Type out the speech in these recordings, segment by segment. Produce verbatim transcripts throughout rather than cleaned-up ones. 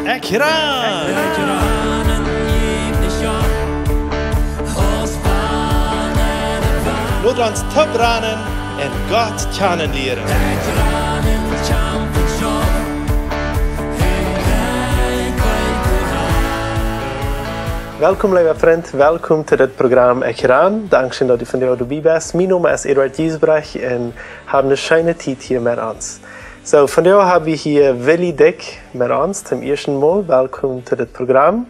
Ekjran! Lot ons toop ranen un Gott kjanen lieren. Welkom, leewa Frint. Welkom to dit Program Ekjran. Dankscheen, daut du vondoag doabie best. Mien Nomen es Eduard Giesbrecht un hab eene scheene Tiet hia met ons. Soo, vondoag hab wie hia Willy Dyck met ons, toom ieeschten Mol. Welkom to dit Program.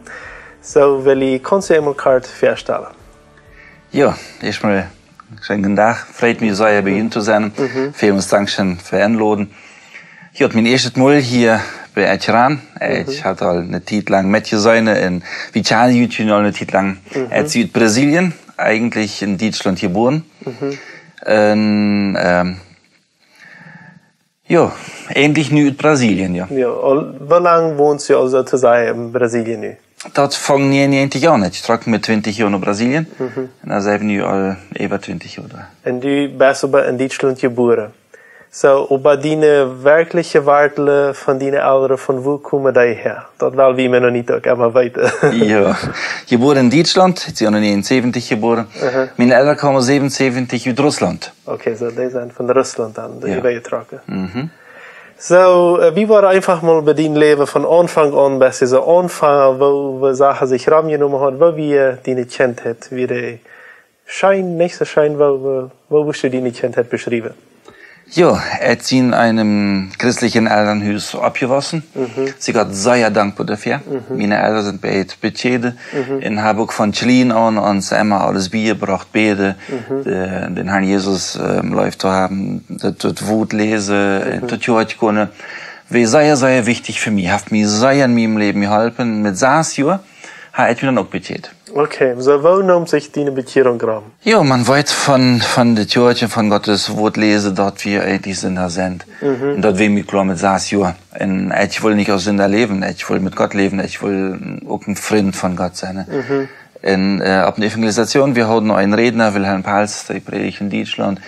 Soo, Willy, kaust du die mol kort väastalen? Jo, ieescht mol, scheenen Dach. Freit mie sea, hia bie junt to sennen. Mhm. Välmols dankscheen fa Enloden. Jo, mien ieeschtet Mol hia bie Ekjran. Mhm. Ekj haud aul eene Tiet lang met jeseenen un wie kjanen junt aul eene Tiet lang. Mhm. Ekj sie ut Brasilien, eejentlich en Dietschlaunt jebuaren. Mhm. Un, ähm, jo, eejentlich nu ut Brasilien, jo. Jo, aul, woo lang wonst du aul soo to sajen en Brasilien nu? Daut funk nieejenentwintich aun. Ekj trock met twintich Joa no Brasilien. Mhm. Un dan sent wie nu aul äwa twintich Joa doa. Un du best oba en Dietschlaunt jebuaren. Soo, oba diene werkjliche Wartlen von diene Elren, von wua komen dee häa? Daut well wie mau noch nich uk emma weeten. Jo, jebuaren en Dietschlaunt, ekj sie nieejenentwintich jebuaren. Aha. Miene Elren kjeemen säwenentwintich ut Russlaunt. Okay, soo, dee sent von Russlaunt dan, dee Jo. Äwajetrocken. Mhm. Soo, äh, wie wellen eefach mol bie dien Läwen von Aunfank aun, bat du soo aunfangen, woo, woo Sachen sikj romjenomen haben, woo wia diene Kjintheit, wia dee scheen, nich soo scheen, woo, woo, woo wurscht du diene Kjintheit beschriewen? Jo, ekj sie en eenem christlichen Elrenhus oppjewossen. Mhm. Sie Gott sea dankboa doafäa. Mhm. Miene Elren sent beid bekjeat Mhm. un haben uk von kjlien aun ons emma aules biejebrocht, bäden, Mhm. de-, dän Harn Jesus, ähm, leef to haben, daut, daut Wuat läsen, äh, Mhm. to Kjoakj komen. Wia sea, sea wichtich fa mie. Haft mie sea en mien Läwen jeholpen. Met sas Joa hab ekj mie dan uk bekjeat. Okay, soo, woo neem sikj diene Bekjierunk rom? Jo, maun weet von, von de Kjoakj un von Gott sien Wuat läsen, daut wie eejentlich Sinda sent. Mhm. Un daut wia mie kloa met sas Joa. Un ekj wull nich aus Sinda läwen, ekj wull met Gott läwen, ekj wull uk een Frint von Gott sennen. Mhm. Un, äh, opp eene Evangelisation, wie hauden eenen Rädna, Wilhelm Pals, dee prädicht en Dietschlaunt.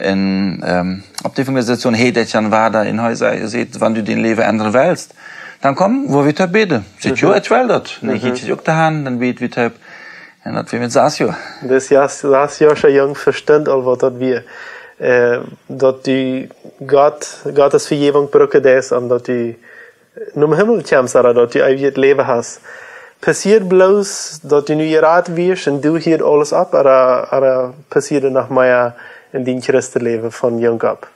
Un, ähm, opp de Evangelisation heet ekj dan wada, un hee säd, säd, wan du dien Läwen endren west, dan komm, woa wie toop bäden. Säd, Mhm. jo, ekj well daut. Un dan Mhm. jeef ekj uk de Haunt, dan bäd wie toop. Un daut wia met sas Joa. Dis sas, sas Joa Jung vestunt aul, waut daut wia. Äh, daut du Gott, Gott siene Vejäwunk brucken deist, un daut du nom Himmel kjemst, ooda daut du eewjet Läwen hast. Passieed bloos, daut du nu jerat wieescht un du hieescht aules opp, ooda, ooda passieed noch mea en dien Christenläwen von jung opp?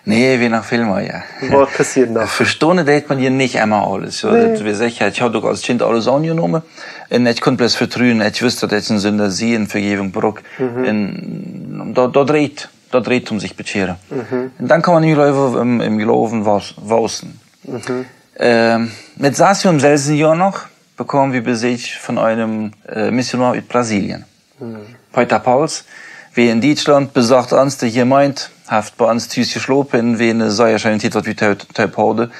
Nä, wia noch väl mea. Waut passieed noch? Vestonen deed maun je nich emma aules. Jo. Nä. Daut wia secha, ekj haud uk aus Kjint aules aunjenomen. Un ekj kunn bloos vetruen, ekj wist, daut ekj een Sinda sie un Vejäwunk bruck. Mhm. Un daut, daut rät, daut rät om sikj bekjieren. Mhm. Un dan kaun maun em Gloowen, em, em Gloowen waus-, waussen. Mhm. Ähm, met sas Joa, em selwjen Joa noch, bekjeemen wie Besuak von eenem, äh, Missionoa ut Brasilien. Mhm. Peter Pauls, wia en Dietschlaunt, besocht ons, de Jemeent, haft bie ons tus jeschlopen, wia eene sea scheene Tiet, waut wie to-, toop hauden.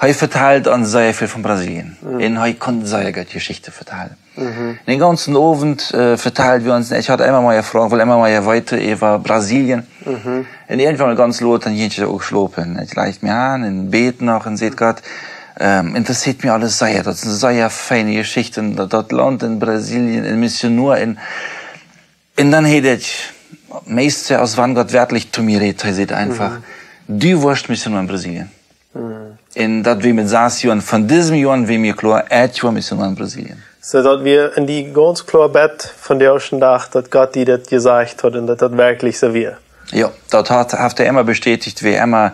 Hee vetald ons sea väl von Brasilien. Mhm. Un hee kunn sea goot Jeschichten vetalen. Mhm. Dän gaunzen Owent, äh, vetald wie ons, ekj haud emma mea Froagen, wull emma mea weeten äwa Brasilien. Mhm. Un irjentwann gaunz lot, dan jinkj ekj uk schlopen. Ekj lajcht mie aun un bäd noch un säd: Gott, ähm, interessieet mie aules sea. Daut sent sea feine Jeschichten, daut, daut Launt en Brasilien, een Missionoa en, un dan heet et, meist aus wan Gott werkjlich to mie rät, hee säd eefach: Mhm. Du woascht Missionoa en Brasilien. Mhm. Un daut wia met sas Joa, von disem Joa aun wia mie kloa, ekj woa Missionoa en Brasilien. Soo daut wia en die gaunz kloa bat von dän ieeschten Dach, daut Gott die daut jesajcht haud un daut daut werkjlich soo wia. Jo, daut haft, haft hee emma bestäticht, wia emma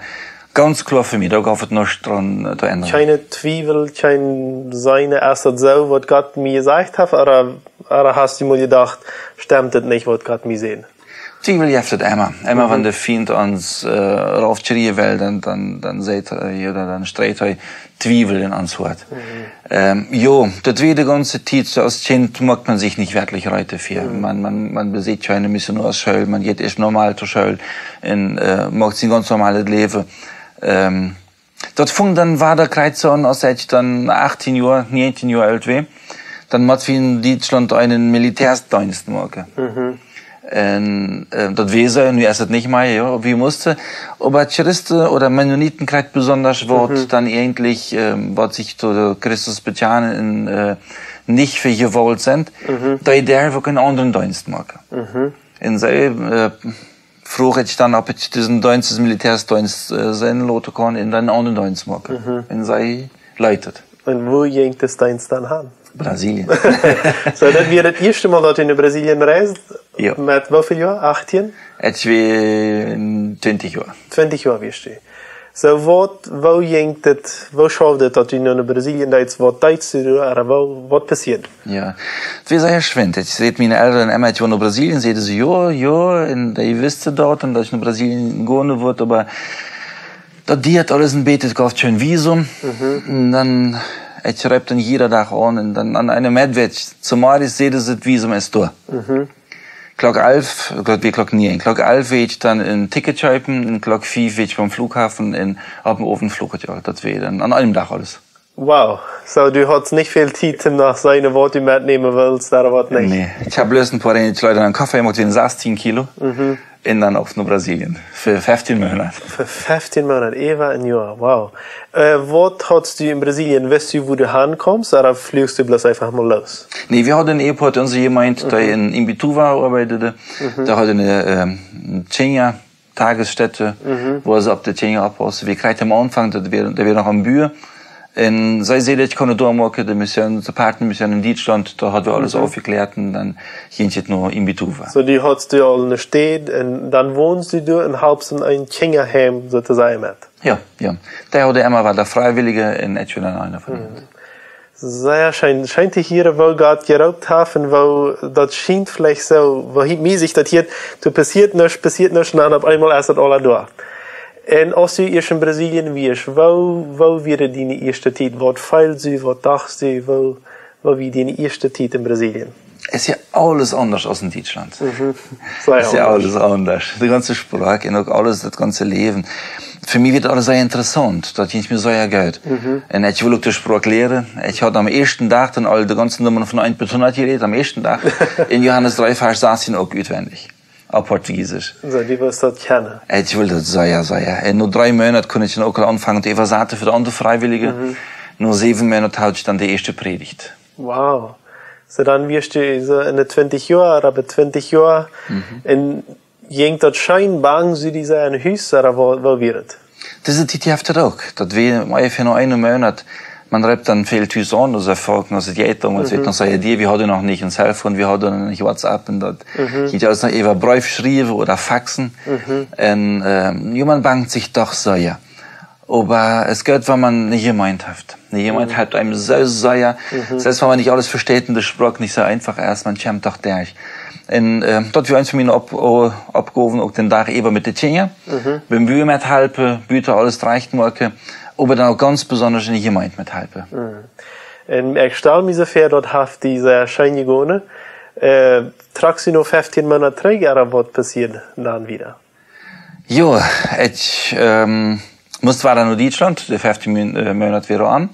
gaunz kloa fa mie, doa jeef et nuscht aun, äh, to endren. Kjeene Twiewel, kjeen Seenen, es daut soo, waut Gott mie jesajcht haft, ooda, ooda hast du mol jedocht, stemt et nich, waut Gott mie sajcht? Twiewel jeft et emma. Emma, Mhm. wan de Fient ons, äh, raufkjrieen well, dan, dan, dan sajcht hee, jo, dan, dan streit hee Twiewel en ons Hoat. Mhm. Ähm, jo, daut wia de gaunze Tiet, soo aus Kjint moakt maun sikj nich werkjlich reed doafäa. Mhm. Maun, maun, maun besieekjt kjeene Missionarsschool, maun jeit ieescht normal to School un, äh, moakt sien gaunz normalet Läwen. Ähm, daut funk dan wada krakjt soo aun, aus ekj dan achtieen Joa, näajentieen Joa oolt wia, dan mott wie en Dietschlaunt eenen Militäadsdeenst moaken. Mhm. Un äh, daut wia soo, nu es et nich mea, jo, wie musten. Oba Christen ooda Mennoniten kjrieen besondasch waut dan eejentlich, äh, waut sikj to Christus bekjanen un äh, nich fa Jewault sent, dee derwen uk eenen aundren Deenst moaken. Un see äh, fruach ekj dan, auf ekj disen Deenst, disen Militärsdeenst äh, sennen loten kaun un dan eenen aundren Deenst moaken. Un see leet et. Un wua jinkj de Deenst dan han? Brasilien. Soo, daut wia daut ieeschte Mol, daut du no Brasilien reisd? Jo. Met woo väl Joa? Achtieen? Ekj wia twintich Joa. Twintich Joa wia du. Soo, waut, woo jinkj daut, woo schauft daut, daut du no Brasilien deetst, waut deetst du doa, ooda woo, waut passieed? Jo, et wia sea schwind. Ekj säd miene Elren emma, ekj well no Brasilien, säden see, jo, jo, un dee wisten daut, un daut ekj no Brasilien gonen wudd, oba daut diat aules een bät, et gauf kjeen Visum. Un dan, ekj reep dan jieda Dach aun, un dan aun eenen Meddwäakj, zemorjes säden see, daut Visum es doa. Klock alf, ekj jleew, wia Klock näajen. Klock alf wia ekj dan een Ticket kjeepen, un Klock fief wia ekj biem Flughafen, un opp dän Owent fluach ekj aul. Daut wia dan aun eenem Dach aules. Wow, soo, du haudst nich väl Tiet om noch seenen, waut du metnämen wellst, ooda waut nich? Nä, ekj hab bloos een poa Kjleeda un Koffa jemoakt, wia sastieen Kilo. Un dan auf no Brasilien, fa feftieen Moonat. Fa feftieen Moonat, äwa een Joa, wow. Äh, waut haudst du en Brasilien, wist du, wua du hankommst, ooda fluachst du bloos eefach mol loos? Nä, wie hauden een Airport, onse Jemeent, dee en Imbituva oabeid, dee hauden eene ähm, Kjinja-Tagesstätte, wua see opp de Kjinja oppaussen. Wie kjrieejen aum Aunfank, daut wia, daut wia noch aum Buen. Un see säd, ekj kunn doa moaken, de Mission, de Partnermission en Dietschlaunt, doa haud wie aules aufjekjläat un dan jinkj et no Imbituva. Soo, du haudst du aul eene Städ un dan wonst du doa un halpst en een Kjinjaheim, soo to sajen, met. Jo, jo. Dee hauden emma wada Freiwillige un ekj wia dan eena von an. Sea scheen, scheen to hieren, woo Gott jeroopt haft un woo daut schient veleicht soo, woo hee mie sikj daut hieet, doa passieet nuscht, passieet nuscht, un dan opp eemol es daut aula doa. Un aus du ieescht en Brasilien wiescht, woo, woo wia diene ieeschte Tiet? Waut feeldst du, waut dochst du, woo, woo wia diene ieeschte Tiet en Brasilien? Es jo aules aundasch aus en Dietschlaunt. Es jo aules aundasch. De gaunze Sproak un uk aules, daut gaunze Läwen. Fa mie wia daut aules sea interessaunt. Daut jinkj mie sea goot. Un ekj wull uk de Sproak lieren. Ekj haud aum ieeschten Dach dan aul de gaunze Numma von eent bat hundat jelieet, aum ieeschten Dach. En Johanes dree, Varsch sastieen uk utwendich. Opp Portugiesisch. Soo, du wust daut kjennen? Ekj wull daut sea, sea. Un no dree Moonat kunn ekj dan uk aul aunfangen to äwasaten fa de aundre Freiwillige. No säwen Moonat haud ekj dan de ieeschte Prädicht. Wow. Soo, dan wiescht du soo en de twintich Joa, ooda bie twintich Joa. Un jinkj daut scheen, bangst du die sea en Hus, ooda woo, woo wia et? Dise Tiet jeft et uk. Daut wia onjefäa no eenen Moonat. Maun reep dan väl tus aun, aulsoo Volkj, aus et jeit, daut wia noch sea dia, wie hauden noch nich een Cellphone, wie hauden noch nich WhatsApp un daut jinkj aules noch äwa Breef schriewen ooda Faxen. Un äh, jo, maun bangt sikj doch sea. Oba et jeit, wan maun eene Jemeent haft. Eene Jemeent halpt eenem soo sea, selfst wan maun nich aules vesteit un de Sproak nich soo eefach es, maun kjemt doch derch. Un äh, daut wia eent von miene Opp-, O-, Oppgowen, uk dän Dach äwa met de Kjinja. Biem Buen methalpen, buten aules trajcht moaken, oba dan uk gaunz besondasch en de Jemeent methalpen. Un ekj stal mie soo väa, daut haft die sea scheen jegonen. Äh, trockst du no feftieen Moonat trigj, ooda waut passieed dan wieda? Jo, ekj ähm, must wada no Dietschlaunt, de feftieen Mien-, äh, Moonat wieren om.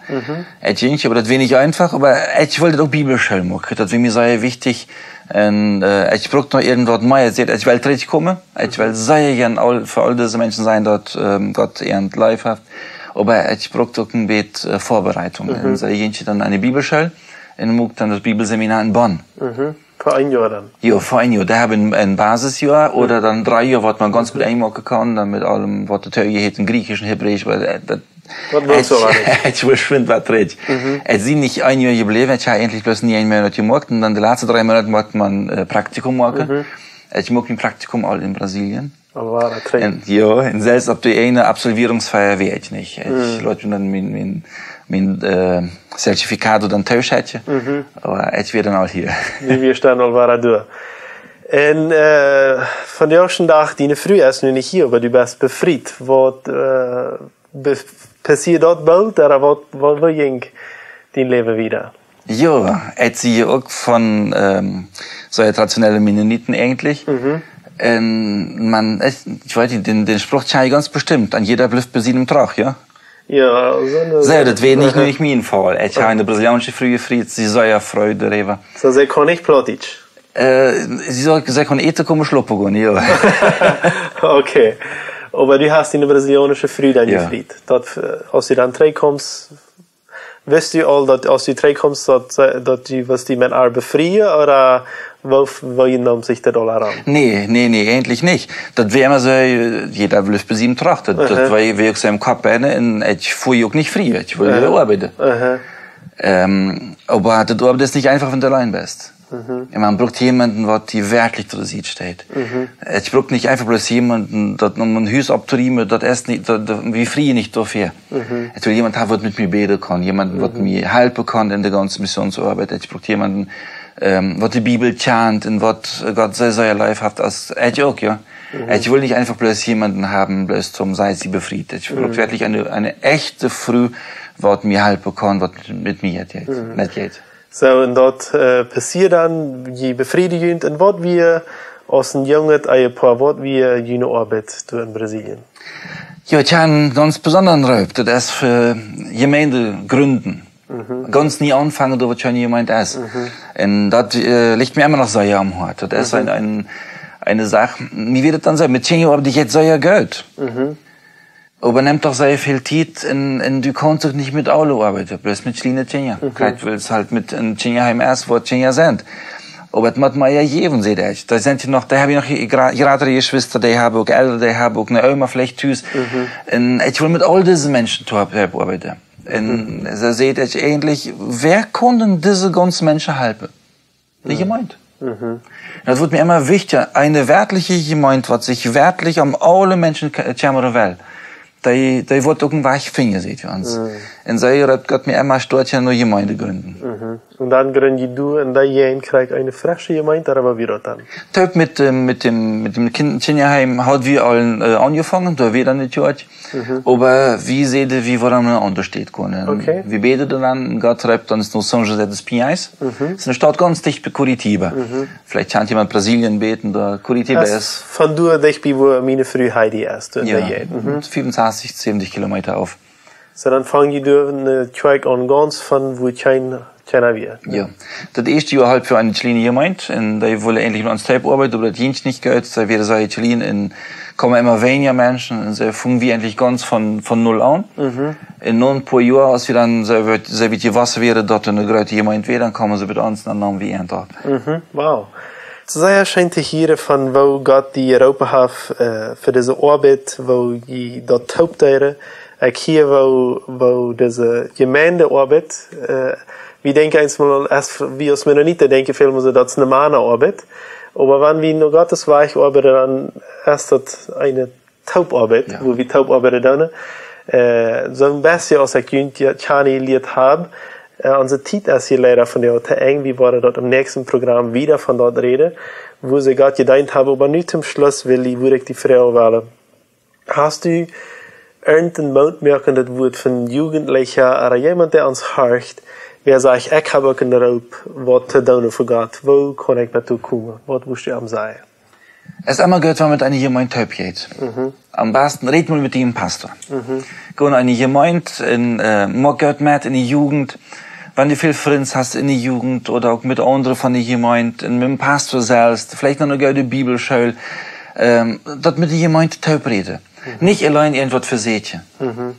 Ekj jinkj, oba daut wia nich eefach, oba ekj wull uk Bibelschool moaken, daut wia mie sea wichtich. Un äh, ekj brukt noch irjentwaut mea, ekj säd, ekj well trigjkomen, ekj well sea jieren aul, fa aul dise Menschen sajen, daut ähm, Gott an leef haft. Oba ekj brukt uk een bät äh, Vorbereitung. Un soo jinkj ekj dan aun de Bibelschool un muak dan daut Bibelseminar en Bonn. Fa een Joa dan? Jo, fa een Joa. Dee haben een, een Basisjoa ooda dan dree Joa, waut maun gaunz goot eenmoaken kaun, dan met aulem, waut doatoo jehieet, en Griechisch, Hebräisch, oba äh, daut, ekj wull schwind wada trigj. Ekj sie nich een Joa jebläwen, ekj hab eejentlich bloos nie een Moonat jemoakt un dan de latste dree Moonat mott maun äh, Praktikum moaken. Ekj muak mien Praktikum aul en Brasilien. Aul wada trigj. Un, jo, un selfst opp de eene Absolvierungsfeier wia ekj nich. Ekj leet mie dan mien, mien, mien äh, Certificado dan tooschekjen, oba ekj wia dan aul hia. Du wiescht dan aul wada doa. Un äh, vondoag dän Dach, diene Fru es nu nich hia, oba du best befriet. Waut äh, be-, passieed daut boolt, ooda waut, waut, woo jinkj dien Läwen wieda? Jo, ekj sie uk von ähm, soo traditionelle Mennoniten eejentlich. Un maun, ekj, ekj weet nich, dän, dän Spruch kjann jie gaunz bestimmt, een jieda blift bie sienen Troch, jo? Jo, soo, daut wia nich, nich mien Faul. Ekj hab eene brasilianische Fru jefriet, see es sea froo doaräwa. Soo, see kaun nich Plautdietsch? Äh, sie soll, sie kann äten komen, schlopen gehen, ja. Okay. Oba du hast diene brasilianische Fru dan jefriet. Daut, äh, aus du dan trigjkjeemst, wist du aul, daut aus du trigjkjeemst, daut, äh, daut du, wist du met äa befrieen, ooda woo, woo jeneem sikj daut aul aun? Nä, nä, nä, eejentlich nich. Daut wia emma soo, jieda blift bie sienem Trach. Daut, daut wia, wia uk soo em Kopp bennen un ekj fua uk nich frie, ekj wull oabeiden. Ähm, oba daut Oabeiden es nich eefach, wan du auleen best. Un maun brukt jemaunden, waut die werkjlich to de Sied steit. Ekj bruck nich eefach bloos jemaunden, daut om een Hus opptorieemen, daut es nich, daut, daut, wie frieen nich doafäa. Ekj well jemaunden haben, waut met mie bäden kaun, jemaunden, waut mie halpen kaun en de gaunze Missionsoabeit. Ekj bruck jemaunden, ähm, waut de Bibel kjant un waut Gott sea, sea leef haft, aus ekj uk, jo. Ekj well nich eefach bloos jemaunden haben, bloos toom sajen, see befriet. Ekj bruck werkjlich eene, eene echte Fru, waut mie halpen kaun, waut met mie jeit, metjeit. Soo, un daut, äh, passieed dan, jie befrieden junt, un waut wia, aus een junget Ehepoa, waut wia june Oabeit doa en Brasilien? Jo, ekj hab een gaunz besondren Roop, daut es fa Jemeent jrinden. Gaunz nie aunfangen, doa waut kjeene Jemeent es. Un daut, äh, licht mie emma noch sea aum Hoat. Daut es een, een, eene Sach, mie wia daut dan soo, met Kjinja oabeiden jeit sea goot. Oba nemt doch sea väl Tiet un, un du kaust uk nich met aule oabeiden, bloos met kjliene Kjinja. Krakjt wiels halt met een Kjinjaheim es, wua Kjinja sent. Oba et mott mea jäwen, säd ekj. Doa sent je noch, doa hab je noch gra-, jratre Jeschwista, dee haben uk Elren, dee haben uk eene Oma veleicht tus. Un ekj well met aul dise Menschen toop, toop oabeiden. Un soo säd ekj eejentlich, wäa kaun dan dise gaunze Menschen halpen? De Jemeent. Daut woat mie emma wichtja, eene werkjliche Jemeent, waut sikj werkjlich om aule Menschen k-, kjemmren well. Dee, dee woat uk een Wajch finjen, säd wie ons. Un soo roopt Gott mie emma stoakja no Jemeent jrinden. Un dan jrind jie doa en dee Jäajent krakjt eene fresche Jemeent, ooda woo wia daut dan? Toop met, ähm, met däm, met däm Kjin-, Kjinjaheim haud wie aul, äh, aunjefongen, doa wia dan de Kjoakj. Oba wie säden, wie wellen aun de Städ komen. Okay. Wie bäden dan, Gott roopt ons no São José dos Pinhais. Daut es eene Staut gaunz dicht bie Curitiba. Veleicht kjant jemaunt Brasilien bäden, doa Curitiba es. Von doa dicht bie, wua miene Fru Heidi es, doa en dee Jäajent. Fiefunsastich, säwentich Kilomeeta auf. Soo, dan fungen jie doa eene Kjoakj aun, gaunz von wua kjeen, kjeena wia. Jo. Daut ieeschte Joa haud wie eene kjliene Jemeent un dee wullen eejentlich met ons toop oabeiden, oba daut jinkj nich goot. See wieren sea kjlien un kjeemen emma weinja Menschen un soo fungen wie eejentlich gaunz von, von null aun. Un no een poa Joa, aus wie dan soo wiet, soo wiet jewossen wieren, daut doa eene groote Jemeent wia, dan kjeemen see bie ons un dan neemen wie an doa. Wow. Sea scheen to hieren von woo Gott die jeroopen haft, äh, fa dise Oabeit, woo jie daut toop deeden. Ekj hia, woo, woo dise Jemeent oabeit, äh, wie denkjen eemol, aus wie aus Mennoniten denkjen, väl mea soo, daut es eene Manaoabeit. Oba wan wie no Gott sienen Wajch oabeiden, dan es daut eene Toopoabeit, wua wie toop oabeiden doonen. Äh, soo een bät aus ekj junt kjanen jelieet hab, äh, onse Tiet es hia leida vondoag to Enj. Wie woaren daut em näakjsten Program wieda von daut räden, woo see Gott jedeent haben. Oba nu toom Schluss, Willy, wudd ekj die froagen wellen: Hast du irjent een mootmoakendet Wuat fa een Jugendlicha ooda jemaunt, dee ons horcht, wäa sajcht: "Ekj hab uk een Roop, waut to doonen fa Gott. Woo kaun ekj doatoo komen?" Waut wurscht du am sajen? Es emma goot, wan met eene Jemeent toop jeit. Aum basten räd mol met däm Pastor. Go no eene Jemeent un, äh, moak goot met enne Jugend. Wan du väl Frind hast enne Jugend ooda uk met aundre von de Jemeent un met däm Pastor selfst, veleicht noch eene goode Bibelschool, ähm, daut met de Jemeent toop räden. Nich auleen irjentwaut vesieekjen.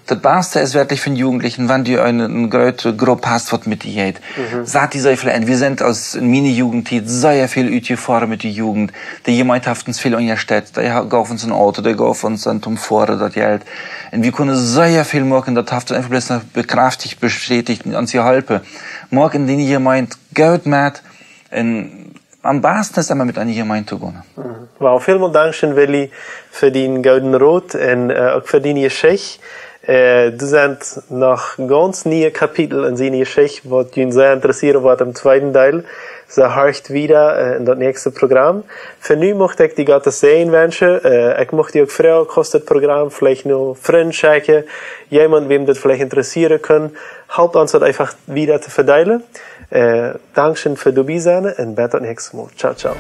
Daut baste es werkjlich fa Jugendliche, wan du eene, eene groote Grupp hast, waut met die jeit. Sat die sea väl en. Wie sent aus en miene Jugendtiet sea väl utjefoaren met de Jugend. De Jemeent haft ons väl unjastett. Dee ha-, jeef ons een Auto, dee jeef ons dan toom Foaren daut Jelt. Un wie kunnen sea väl moaken, daut haft ons eefach bloos noch bekrafticht, bestäticht un ons jeholpen. Moak en diene Jemeent goot met un aum basten es emma met eene Jemeent to gonen. Wow, välmol dankscheen, Willy, fa dien gooden Rot un, äh, uk fa diene Jeschicht. Äh, doa sent noch gaunz niee Kapitel en siene Jeschicht, waut junt sea interessieren woat em tweeden Deel. Soo horcht wieda, äh, en daut näakjste Program. Fa nu mucht ekj die Gott sienen Säajen wenschen. Äh, ekj mucht die uk froagen, kaust daut Program veleicht no Frind schekjen, jemaunt, wäm daut veleicht interessieren kunn. Halpt ons daut eefach wieda to vedeelen. Äh, dankscheen fa doabie sennen un bat daut näakjste Mol. Ciao, ciao.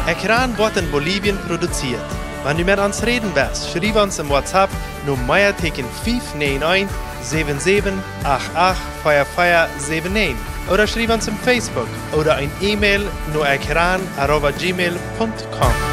Ekjran woat en Bolivien produzieet. Wan du met ons räden west, schriew ons em WhatsApp no mea Tieekjen fief näajen eent, säwen säwen acht acht, vea vea säwen näajen. ooda schriew ons em Facebook ooda een E-Mail no ekran arroba gmail punkt com.